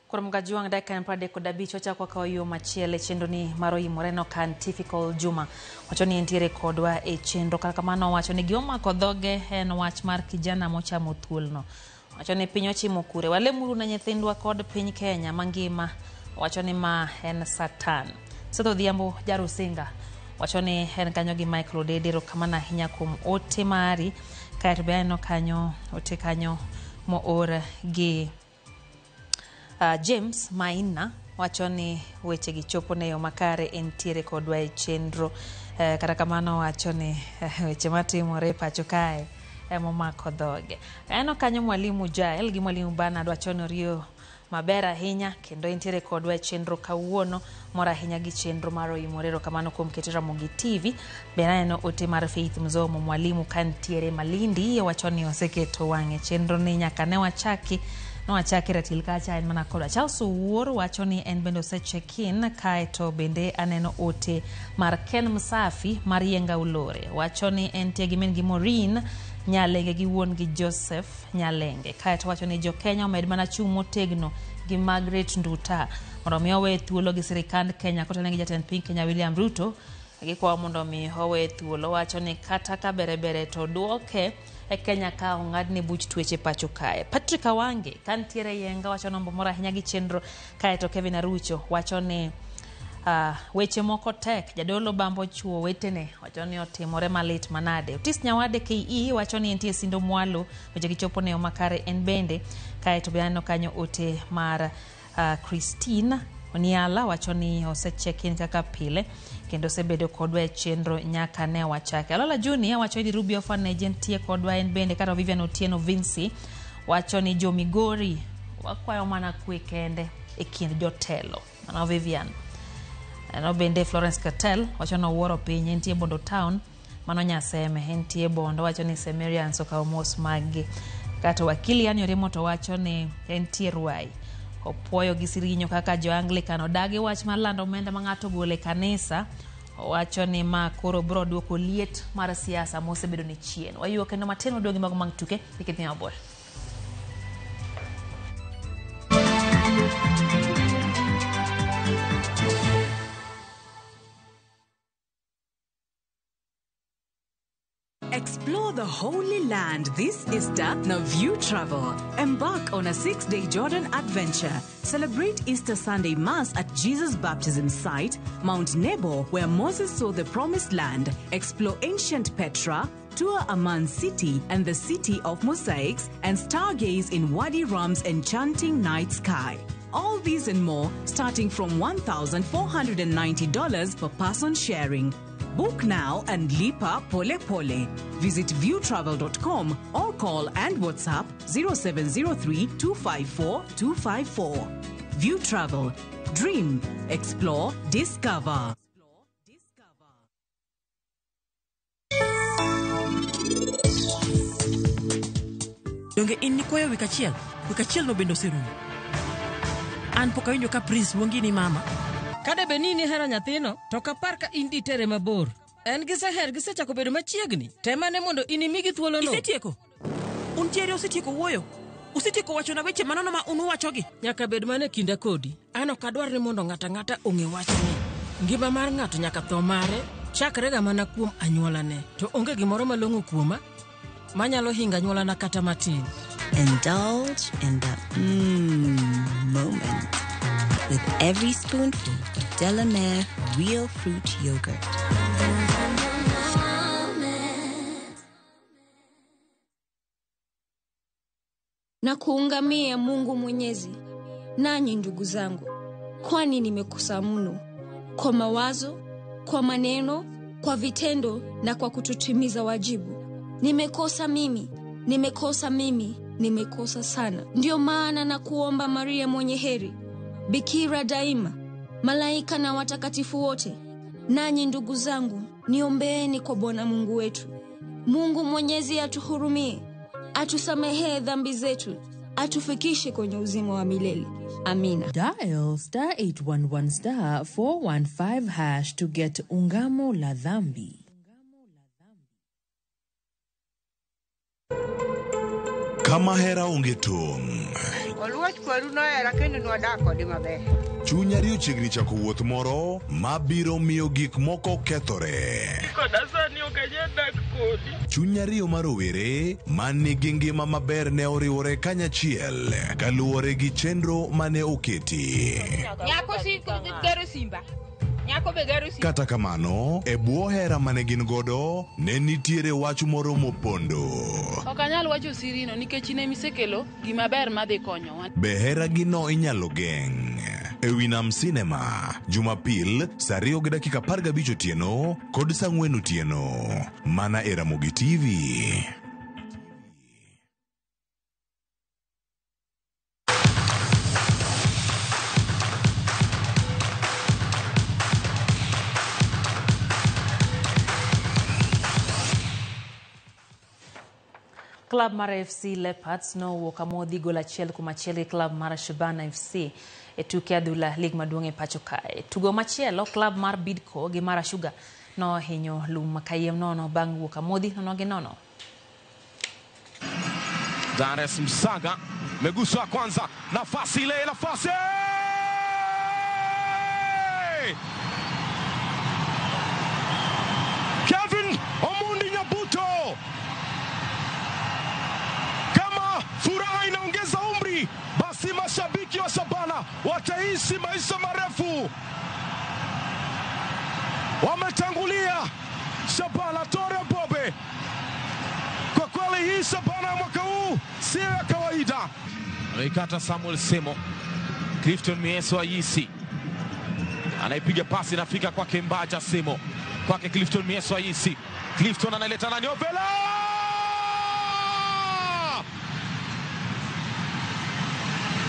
[SPEAKER 1] Kuom Mgajuang' dakika 35 wachako wakawo yo machielo e chenro ni mar oimore no kan Typical Juma wacho ni entiere kodwa e chenro. Kata kamano wacho ni gima omako dhoge en wach mar kijana mochamo thuolno. Wacho ni piny ochimo kure, walemuru ne nyithindwa kod piny Kenya mangima. Wacho ni ma en Satan. Seth Odhiambo Jarusinga wacho ni en kanyo gi Michael Odede. Erokamano ahinya kuom ote mari. Kaeto be aneno kanyo ote kanyo moor gi James Maina wacho ni weche gi chopo ne yo makare, entiere kodwa e chenro. Kata kamano wacho ni weche matimore e pacho kae emomako dhoge. Aneno kanyo mwalimu Jael gi mwalimu Bernard wacho ni oriyo maber ahinya kendo entiere kodwa e chenro kawuono. Mor ahinya gi chenro mar oimore. Erokamano kuom keto Ramogi TV. Be aneno ote mar Faith Mzomo mwalimu kantiere Malindi wacho ni oseketo wang'e chenro ni nyaka ne wachaki nowachaki ratil kacha en mana koda. Charles Owuor wacho ni en bende ose check in. Kaeto bende aneno ote mar Ken Msafi mar Yenga Ulore wacho ni entie gi min gi Maureen Nyalenge gi wuon gi Joseph Nyalenge. Kaeto wacho ni jo Kenya omed mana chung' motegno gi Margaret Nduta mondo mi owe thuolo gi sirikand Kenya kotelne gi jatend piny Kenya William Ruto. Gikwayo mondo mi owe thuolo. Wacho ni kata ka berebere to duoke e Kenya ka ong'adne buch twech e pacho kae. Patrick Awange kantiere Yenga wacho nombo moro ahinya gi chenro. Kaeto Kevin Arucho wacho ni weche moko tek, jadolo bambo chuo wetene wacho ni otimore malit manade. Otis Nyawade KE wacho ni entie Sindo Mwalo, weche gichopo ne yo makare en bende. Kaeto be aneno kanyo ote mar Christine Oniala wacho ni ose check in kaka pile kendo osebedo kodwa e chenro nyaka ne wachake. Alola Junior wacho ni Ruby Orphanage entie kodwa en bende. Kata Vivian Otieno Vinci wacho ni jo Migori wakwayo mana kwe kende e kind jotelo. Mano Vivian. Ano bende Florence Catel wacho ni owuoro piny entie Bondo Town. Mano Nyaseme entie Bondo wacho ni Semerians okawo mos maggi. Kato wakili yani Oremo to wacho ni entie Ruai. Opuoyo gi Sirinyo kaka jo-Anglican odagi wach mar lando omenda ma ng'ato ogolo e kanisa. Owacho ni ma koro biro duoko liet mar siasa mosebedo ni chien. Wayuo kendo matin waduogi mago mag tuke nikech dhi mabor.
[SPEAKER 3] Explore the Holy Land this Easter na View Travel. Embark on a 6-day Jordan adventure. Celebrate Easter Sunday Mass at Jesus' baptism site, Mount Nebo, where Moses saw the Promised Land. Explore ancient Petra, tour Amman City and the City of Mosaics, and stargaze in Wadi Rum's enchanting night sky. All these and more starting from $1,490 per person sharing. Book now and lipa pole pole. Visit viewtravel.com or call and WhatsApp 0703 254 254. View Travel. Dream, explore, discover.
[SPEAKER 15] Donge in nikwayo wik achiel? Wik achiel no bende oserumo. An pok awinjo ka Prince luongi ni mama.
[SPEAKER 17] Kade bed ni ihero nyathino, to ok apar ka in ditere mabor. En gi Seher gisechako bedo machiegni. Tem ane mondo in imigi thuolono.
[SPEAKER 15] Isetieko? Un ji ariyo usetieko wuoyo? Usetieko wachona weche manono ma un uwachogi?
[SPEAKER 17] Nyaka bed mana e kinda kodi. An ok adwar ni mondo ng'ato ang'ata ong'e wachni. Ngima mar ng'ato nyaka tho mare chakrega mana kuom anyuolane. To onge gimoro malong'o kuoma manyalo hingo anyuolana kata matin.
[SPEAKER 6] Indulge in the moment with every spoonful of Delamere Real Fruit Yogurt.
[SPEAKER 18] Na kuungamia Mungu Mwenyezi, nanyi ndugu zangu, kwani nimekosa mno kwa mawazo, kwa maneno, kwa vitendo na kwa kutotimiza wajibu. Nimekosa mimi, nimekosa mimi, nimekosa sana. Ndiyo maana na kuomba Maria mwenye heri, Bikira daima, malaika na watakatifu wote, nanyi ndugu zangu, niombeeni kwa Bwana Mungu wetu. Mungu Mwenyezi atuhurumie, atusamehee dhambi zetu, atufikishe kwenye uzima wa milele. Amina.
[SPEAKER 19] Dial star 811 star 415 hash to get Ungamo la Dhambi.
[SPEAKER 20] Kama hera onge tong'.
[SPEAKER 26] Oluoch kwaru nohera kendo nwadak kode maber.
[SPEAKER 20] Chuny ariyo chiegni chako wuoth moro mabiro miyo gik moko kethore.
[SPEAKER 28] Koda sani ok anyal dak kodi.
[SPEAKER 20] Chuny ariyo mar rowere man nigi ngima maber ne oriwore kanyachiel kaluwore gi chenro mane oketi.
[SPEAKER 28] Nyako siko gero simba. Nyako be gero simba.
[SPEAKER 20] Kata kamano, e bwo hera mane gin godo, ne nitiere wach moro mopondo.
[SPEAKER 28] Ok anyal wacho sirino nikech in emisekelo gima ber madhi konyowa.
[SPEAKER 20] Be heragino inyalo geng'? E wi Nam Cinema, Jumapil, saa 2:15 otieno kod saa 4 otieno. Mana e Ramogi TV.
[SPEAKER 1] Club mar FC Leopards nowuok amodhi gol 1-1 gi club mar Shabana FC e tuke adhula lig maduong' e pacho kae. Tugo machielo, club mar Bidco gi Mara Sugar nohinyo lum kayiem nono bang' wuok amodhi 0-0.
[SPEAKER 29] Dares Msaga meguswa kwanza, nafasi ile, nafasi Kevin Omondi Nyabuto. Kama furaha inaongeza umri, basi mashabiki wa Shabana wataishi maisha marefu. Wametangulia Shabana Tore Bobe. Kwa kweli hii Shabana mwaka huu sio ya kawaida.
[SPEAKER 30] Ameikata Samuel Semo. Clifton Mieso Ayisi anaipiga pasi, inafika kwake Mbaja Semo, kwake Clifton Mieso Ayisi. Clifton analeta nani? Ovela!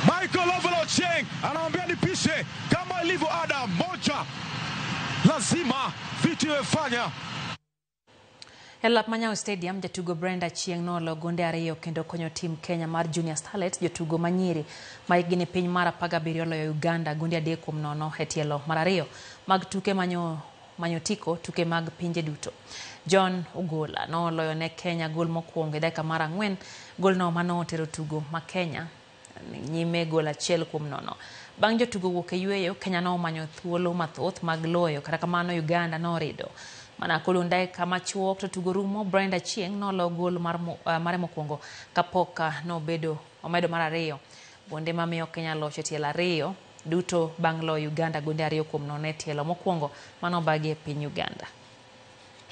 [SPEAKER 29] Michael Ovela Ochieng anaambia nipishe kama ilivyo ada, moja lazima vitu imefanya.
[SPEAKER 1] E lap Manyawo Stadium, jatugo Brenda Achieng' nolo gonde 2 kendo konyo tim Kenya mar Junior Starlets jotugo manyiri ma hikgi ni piny mar 17 loyo Uganda gonde 3-0 e tielo mar 2 mag tuke manyotiko tuke mag pinje duto. John Ugola noloyo ne Kenya gol mokwongo e dakika mar 4, golno manotero tugo ma Kenya nyime gol 1-0. Bang' jotugo wuok e yweyo, Kenya nomanyo thuolo mathoth mag loyo, kata kamano Uganda norido. Mana kodong' dakika machuok to tugo rumo, Brenda Achieng' nolo gol mare mokwongo kapok nobedo omedo mar 2. Gonde mamiyo Kenya loch e tielo 2 duto bang' loyo Uganda gonde 2-0 e tielo mokwongo manobagi e piny Uganda.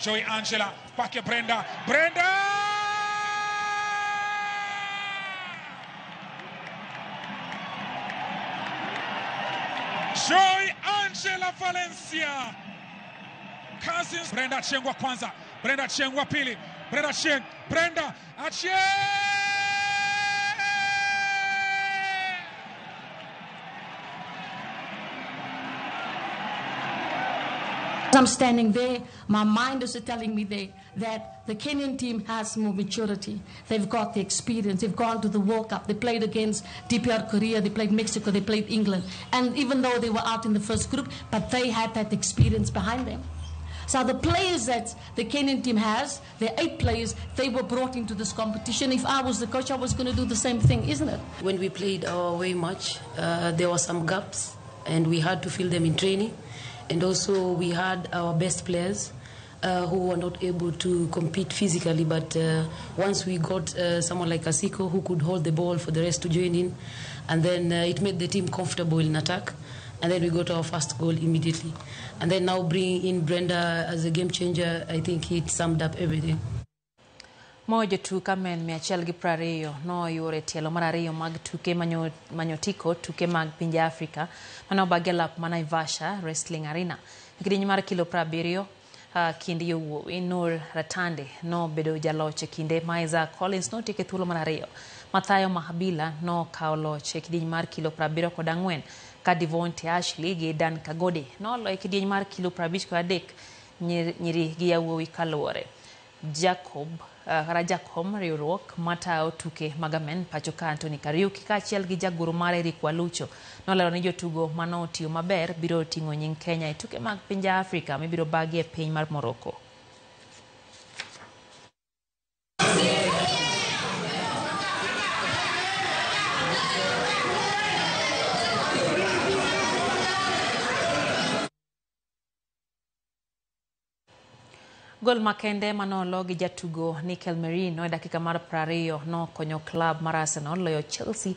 [SPEAKER 2] Joy Angela kwake Brenda, Brenda Joy Angela Valencia Cousins. Brenda Achieng wa kwanza, Brenda Achieng wa pili, Brenda Achieng, Brenda Achieng!
[SPEAKER 5] I'm standing there, my mind is telling me there that the Kenyan team has more maturity. They've got the experience. They've gone to the World Cup. They played against DPR Korea. They played Mexico. They played England. And even though they were out in the first group, but they had that experience behind them. So the players that the Kenyan team has, the 8 players, they were brought into this competition. If I was the coach, I was going to do the same thing, isn't it?
[SPEAKER 7] When we played our away match, there were some gaps, and we had to fill them in training. And also we had our best players who were not able to compete physically, but once we got someone like Asiko who could hold the ball for the rest to join in, and then it made the team comfortable in attack, and then we got our first goal immediately. And then now bringing in Brenda as a game changer, I think it summed up everything.
[SPEAKER 1] Mojo tuke amen 120 noyuore tielo mar 2 mag tuke manyotiko tuke mag pinje Afrika manobagi e lap ma Naivasha Wrestling Arena. E kidieny mar kilo 70 kind yowuowi, Noor Ratande nobedo jaloch e kinde ma Isaac Collins notieko e thuolo mar 2. Mathayo Mahabila nokawo loch e kidieny mar kilo 74 ka Devonte Ashley gi Dan Kagode noloyo e kidieny mar kilo 53 nyiri gi yawuowi kaluwore. Jacob Rajakom riwruok matayo tuke mag amen pacho ka Anthony Kariuki kaachiel gi jagoro mare Eric Walucho nolero ni jotugo manotiyo maber biro ting'o nying Kenya e tuke mag pinje Afrika mibiro bagi e piny mar Morocco. Gol makende manolo gi jatugo Mikel Merino e dakika mar 20 nokonyo klab mar Arsenal loyo Chelsea.